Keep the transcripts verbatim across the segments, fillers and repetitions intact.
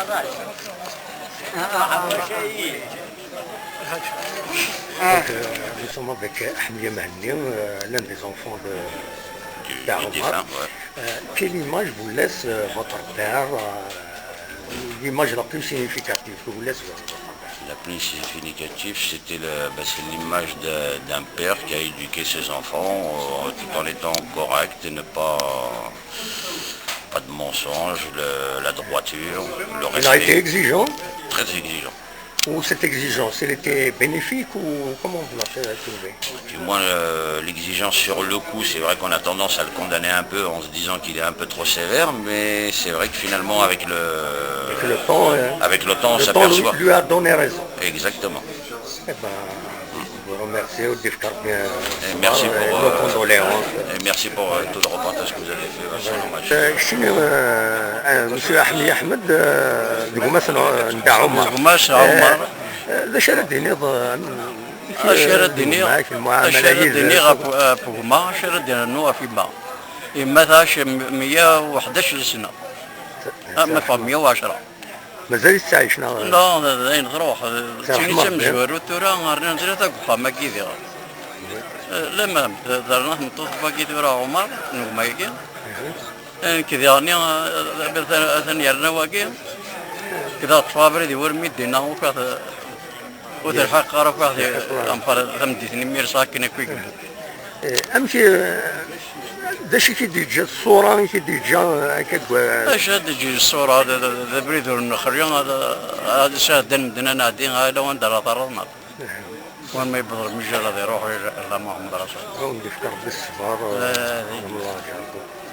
Donc, euh, nous sommes avec Ahmed Yamani, euh, l'un des enfants de du, du défunt, ouais. Euh, quelle image vous laisse, euh, votre père, euh, l'image la plus significative que vous laisse votre père ? La plus significative, c'était le, ben, c'est l'image de, d'un père qui a éduqué ses enfants, euh, tout en étant correct et ne pas, pas de mensonges, le, la droiture, le respect. Il a été exigeant ? Très exigeant. Ou cette exigence, elle était bénéfique ou comment vous la trouvez ? Et puis moi, euh, l'exigence sur le coup, c'est vrai qu'on a tendance à le condamner un peu en se disant qu'il est un peu trop sévère, mais c'est vrai que finalement, avec le, avec le temps, euh, avec le temps, on s'aperçoit. Le temps lui, lui a donné raison. Exactement. Eh ben, je vous remercie, on dit bien, et merci pour, euh, nos condoléances. Et merci pour, euh, tout le reportage que vous avez fait, euh, sur l'hommage. Euh, je suis, euh, euh, monsieur Ahmed Ahmed, euh, de Goumas, euh, Nda Omar. De Goumas, euh, Omar. Euh, d acu ara d-tiniḍ, euh, acu ara d-iniɣ, acu ara d-iniɣ ɣef, ɣef gma, acu ara d-rnu ɣef yemma? Yemma tɛac meyya u ḥdac n sna. Ah, ma teffeɣ meyya u ɛecṛa. Mazal-itt tettɛic, neɣ? Non, d, d ayen truḥ. D tin i d tamezwarut tura, rnan zdat deg uxxam-agi diɣ. Eh, lemmer d, d rnan tmeṭṭut-agi tura Ɛumar, n gma-agi. Eh, nekk diɣen, eh, atan, atan yerna wagi. Nekk daɣ ṭṭfeɣ abrid i wurmi d-inna, ufiɣ-t, ur t-lḥiqeɣ ara, ufiɣ-t, ameqqer tameddit-nni mi yersa akken akk i yemmut. Eh, amek, eh, d acu i k-id-yeǧǧa ṣṣura, i k-id-yeǧǧa, eh, akka deg wa-? Acu ad d-yeǧǧ ṣṣura, d, d, d abrid ur nexli, ad, ad sɛeddan medden ad nɛeddi, ala wanda ara terreḍ, neɣ? War ma yewweḍ lmijal ad iruḥ, ala Muḥemmed Rasul. Ad wen-d-yefk Rebbi ṣṣber, eh, eh, di.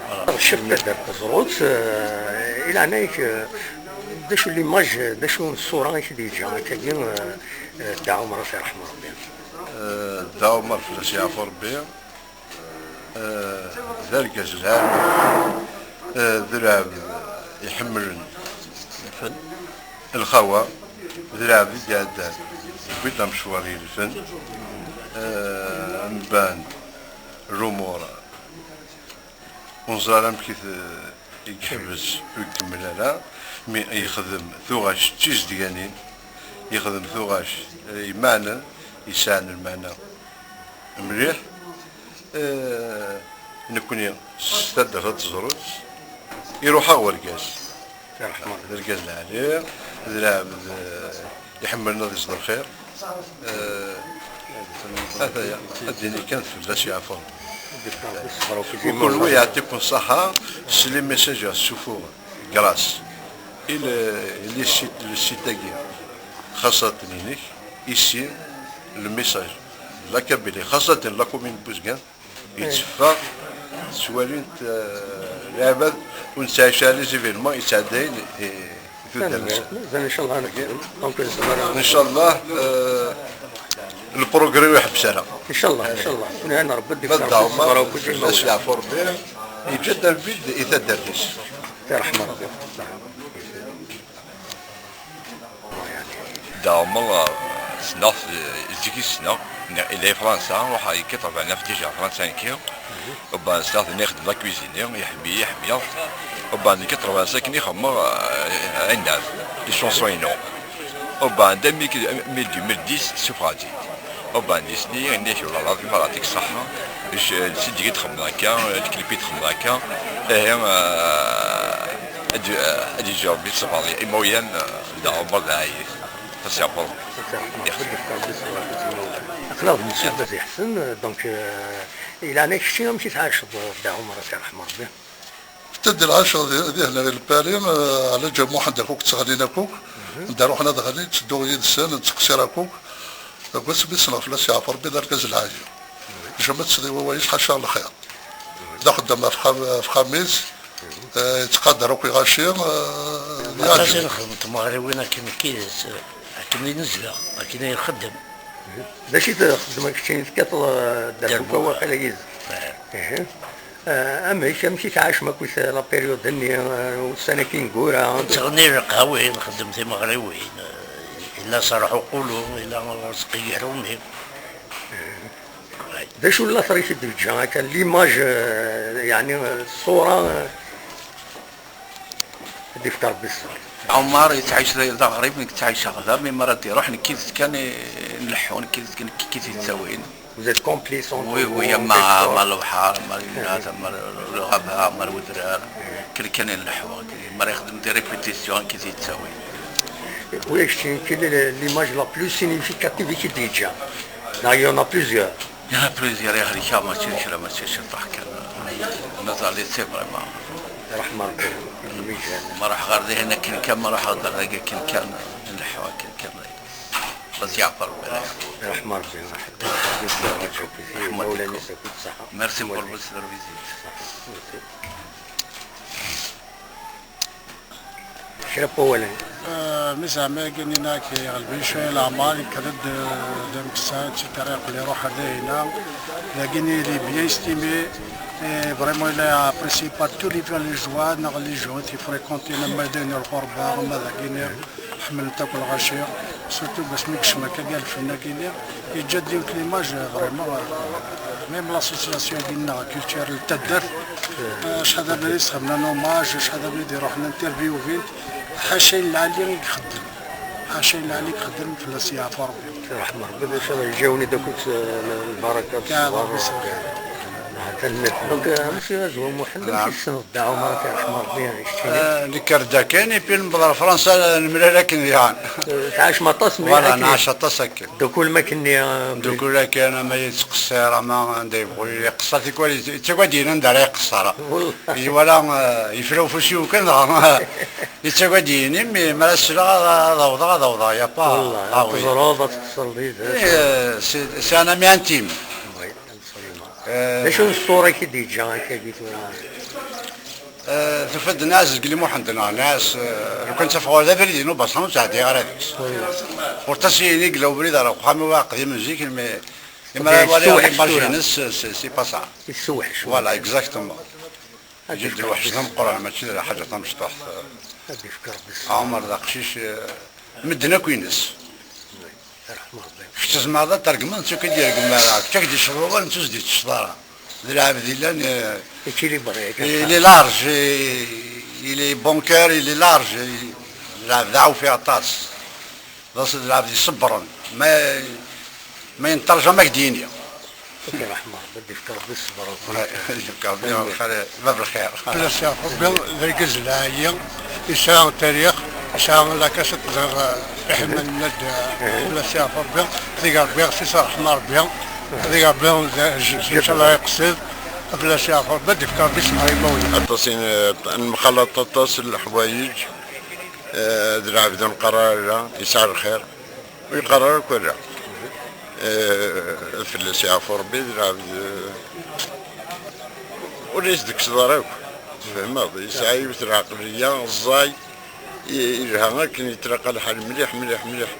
Voilà. Ccef taddart Teẓrut, eh, i leɛnaya-k, eh, d acu l'image, d acu n ṣṣura i k-id-yeǧǧa akkagi, eh, eh, Dda Ɛumar, ad t-yerḥem Rebbi? Eh, Dda Ɛumar, fell-as yeɛfu Rebbi, eh, d argaz lɛali, eh, d lɛebd iḥemmlen lxawa, d lɛebd i iɛeddan, yewwi-d amecwar i lfen, eh, mbeɛd lumuṛ ur neẓri ara amek i t-, i yeḥbes, ur ikemmel ara, mi yexdem tuɣac d tizedganin, yexdem tuɣac, eh, imeɛnen, yesɛan lmeɛna mliḥ. Eh, nekni s taddart Teẓrut, iruḥ-aɣ urgaz. D argaz lɛali, d lɛebd, eh, iḥemmlen ad iẓer lxir. Eh, ataya, ad d-iniɣ kan fell-as yeɛfu. Ukul wa yeɛṭi-ken ṣṣeḥḥa s les messages yessufuɣ, grâce i le, le site, le site-agi, xaṣṣaten inek, ici, le message, la Kabylie, xaṣṣaten la commune n Bouzguene, yetteffeɣ, ttwalin-t, eh, lɛibad ur nettɛic ara les événements yettɛeddayen i, i tuddar-nsen. Tanemmirt. Mazal ncallah ad nexdem. Donc, nezmer ad. Ncallah, eh, le progrès ur iḥebbes ara. Ncallah, ncallah. Nhan Rebbi ad d-yefk Rebbi ṣṣber akked imawlan. Ad yeɛfu Rebbi, yeǧǧa-d abrid i taddart-is. Yerḥem Rebbi. Dda Ɛmer, eh, ssneɣ-t, eh, zik i ssneɣ, ne-, yella i Fransa, ruḥ yekkiṭ ɣer Naftiǧ ɣer Fransa nekki. Uban ssneɣ-t nni ixeddem la cuisine, iḥemmel-iyi, ḥemmleɣ-t. Uban nekkiṭ ɣer Fransa akken i xemmeɣ, eh, ɛinab, les chansons-inu. Uban da mi, mi deux mille dix, ssufɣeɣ-tt-id. Uban di sni, nni-ak, wala lɛaḍim, ara ɣ-ṭik ṣṣeḥḥa. J-, d sideg i d-xemmeḍ akka, d klipi d-xemmeḍ akka. Ihi, eh, ad, eh, ad yeǧǧ Rebbi ṣṣber i imawlan, eh, Dda Ɛmer d Ɛayit. Ad s-yeɛfu Rebbi. Aql-aɣ d Mesut Baziḥsen, donc, eh, i leɛnaya kečči amek i tɛaceḍ Dda Ɛmer, ad t-yerḥem Rebbi? Tedda lɛaceɣ di, di Hna Lpari, eh, Ɛlaǧa Muḥend akk ttɣennin akk. Anda ruḥen ad ɣennin, ttedduɣ yid-sen, nettqeṣṣir akk. Deg wasmi ssneɣ fell-as yeɛfu Rebbi d argaz lɛali. Jamais ttdiwa wayes ḥaca lxir. D axeddam ɣef xa-, ɣef xxam-is, eh, yettqadar akk iɣaci, eh, aṭas i nexdem tmeɣriwin akken nekki, akken i nezdeɣ, akken i nxeddem. D acu i txeddmeḍ keččini, tekkateḍ, eh, dderbuka waqila yid-s? Eh. Ihi. Eh, amek, amek i tɛacem akkit la période-nni, eh, ussan-agi ineggura? Nettɣenni lqawi, nxeddem timeɣriwin, eh, yella ṣerḥ uqulu, yella ɣur-s qeyyeḥ rumi. D acu n later i k-id-yeǧǧa akka, l'image, eh, yeɛni, eh, ṣṣura, eh, Yefka Rebbi ṣṣber. Ɛumar yettɛic d, d aɣrib, nekk ttɛiceɣ da, mi ara d-iruḥ, nekk i d kan i nleḥḥu, nekk i d kan, nekk i t-yettawin. Vous êtes complice entre Oui, vous, oui, en ma, quelque sorte. Ma lebḥer, ma yemma, ma lɣaba, ma wedrar. Kra kan i nleḥḥu, ma ara yexdem des répétitions, nekk i t-yettawin. Oui, je tiens, quelle est l'image la plus significative i k-id-yeǧǧa? Là, il y en a plusieurs. Il y en a plusieurs, yeɛni, mačči d kra, mačči d ciṭuḥ kan. Mazal-it, c'est vraiment. Iṛḥem Ṛebbi lmiǧal. Ma ruḥeɣ ɣer dihin akken kan, ma ruḥeɣ ɣer dagi akken kan, nleḥḥu akken kan. Bas yeɛfer Ṛebbi. Iṛḥem Ṛebbi. Ṛḥem Ṛebbi. Mawlan-is akk ṣṣeḥḥa. Merci pour votre visite. Merci. Kra n wawalen. Eh, mi zeɛma agini-nni i iɣelben cwiya leɛmer, nekk d, d ameksa, et cetera, yeqqel iruḥ ar dahina. Dagini, il est bien estimé. Et vraiment, il est apprécié par tous les villageois, neɣ les gens qui fréquentent, ama d ayen lɣerba, ama dagini, ḥemmlen-t akk lɣaci. Surtout, bas mi yekcem akka lfen-agi-nni, yeǧǧa-d yiwet l'image, vraiment, euh, même l'association-agi-nneɣ culturelle n taddart, euh, acḥal d abrid i s-xedmen hommage, acḥal d abrid i ruḥen interviewin-t, ḥaca ayen lɛali i ixeddem, ḥaca ayen lɛali i ixeddem, fell-as yeɛfu Ṛebbi. Iṛḥem Ṛebbi, d acu ara yeǧǧawen-id akked, euh, lbaraka, Kaɛba ṣṣber. Ṛebbi ṣṣber. Ah, tanemmirt. Donc, euh, monsieur Azwa Muḥend, amek i tessneḍ Dda Ɛumar, ad t-iṛḥem Ṛebbi, keččini? Ah, nekk ar da kan, et puis newweḍ ɣer Fransa, nemlal akken diɣen. Euh, tɛacem aṭas, mais voilà, akken nɛac aṭas akken. Ddukul ma akken-nni, euh, ddukul akken, ama yettqeṣṣir, ama anda yebɣu yili iqeṣṣer, tikwal yettagad-iyi anda ara iqeṣṣer. Wallahi. Iwala, euh, yefra ufus-iw kan, dɣa yettagad-iyi, mais mi ara sleɣ, ad, ad awḍeɣ, ad awḍeɣ, y a pas. Wallahi, ah, oui. Ad teẓreḍ, ad tqeṣṣreḍ yid-s. Eh, c'est, c'est un ami intime. Oui, absolument. Euh, d acu n ṣṣura i k-id-yeǧǧa akka-agi tura? Euh, tufa-d Nɛas Zgelli Muḥend neɣ Nɛas, euh, lukan ttafeɣ ɣer d abrid-inu, baṣan ur ttɛeddiɣ ara deg-s. Wallahi. Pourtant, s-, ini yella ubrid ɣer uxxam-iw aqdim n zik, mais, mais imi ara waliɣ l'image-ines, c'est, c'est pas ça. Yessewḥec. Voilà, exactement. Ad yefk Rebbi ṣṣber. Jedd lweḥc d ameqqran, mačči d lḥaǧa tamecṭuḥt. Ad yefk Rebbi ṣṣber. Ɛumer d aqcic, eh, medden akk ines. Iṛḥem Ṛebbi. Kečč tzemreḍ ad tregmeḍ, netta ur k-id-yergem ara. Kečč ad k-d-yecceḍ wawal, netta ur s-d-yettecceḍ ara. D lɛebd yellan, eh, il est large, eh, il est bon cœur, il est large, eh, d lɛebd aɛewfi aṭas. D as-, d lɛebd iṣebbren. Ma, ma yenṭerjam ad k-d-yini. Ad k-iṛḥem Ṛebbi, ad d-yefk Ṛebbi ṣṣber. Ad d-yefk Ṛebbi lxir, bab lxir. Fell-as yeɛfu Ṛebbi, d argaz lɛali, yesɛa tarix, yesɛa la cassette ẓer, eh, iḥemmel-nna-d, eh, fell-as yeɛfu Ṛebbi, ad t-ig Ṛebbi, ad t-iṛḥem Ṛebbi, ad ig Ṛebbi, d, j-, j-, incallah iqsed, fell-as yeɛfu Ṛebbi, ad d-yefk Ṛebbi ṣṣber i yimawlan. Aṭas i n-, nemxalaṭ aṭas n leḥwayeǧ, eh, d lɛebd ur neqqar ara, yesɛa lxir. Ur yeqqar ara akk ala. Eh, fell-as yeɛfu Ṛebbi, d lɛebd, eh, ur as-d-tekkseḍ ara akk. Tfehmeḍ? Yesɛa yiwet n lɛeqliya, ẓẓay, i-, yelha akken, yetlaqqa lḥal mliḥ, mliḥ, mliḥ.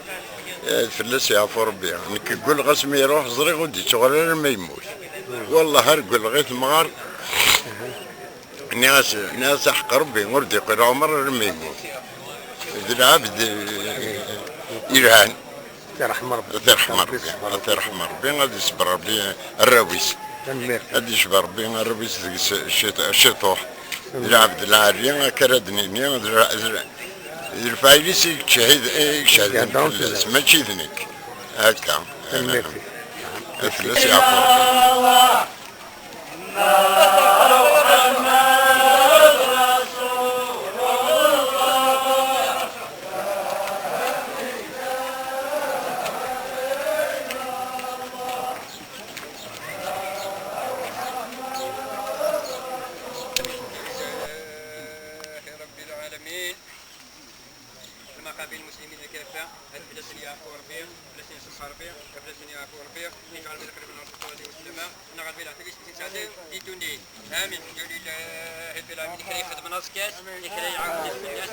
Eh, fell-as yeɛfu Ṛebbi. Nekk ggulleɣ asmi iruḥ, ẓriɣ ur d-yettuɣal ara ma yemmut. Wellah, ar ggulleɣ i temɣer. Nniɣ-as, nniɣ-as aḥeqq Ṛebbi, ur d-yeqqil Ɛumer armi yemmut. D lɛebd, eh, yelhan. Ad t-iṛḥem Ṛebbi. Ad t-iṛḥem Ṛebbi. Ad t-iṛḥem Ṛebbi, ad iṣebber Ṛebbi arraw-is. Tanemmirt. Ad yecba Ṛebbi arraw-is deg-s ciṭ-, ciṭuḥ. D lɛebd lɛali, akka ara d-nini, d lɛ-, d lɛ-, d lefɛayel-is i yeched-, i icehdin fell-as, mačči d nekk. Akka. Tanemmirt. Fell-as yeɛfu Ṛebbi. لله رب العالمين. المقابل المسلمين كافة، هاد البلاد اللي يعرفوا ربي، بلاد اللي يسمح ربي، بلاد اللي يعرفوا ربي، يجعل من القريب من الأرض التوازي والسلامة، نغرب العالم يسكن سعداء دي توني. آمين. الحمد لله رب العالمين، اللي كان يعاون الناس.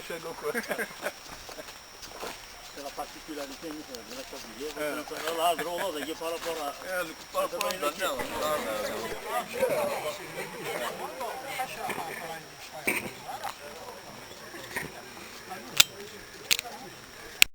C'est la particularité de la Cordillère. Là, là, là, là, par rapport à...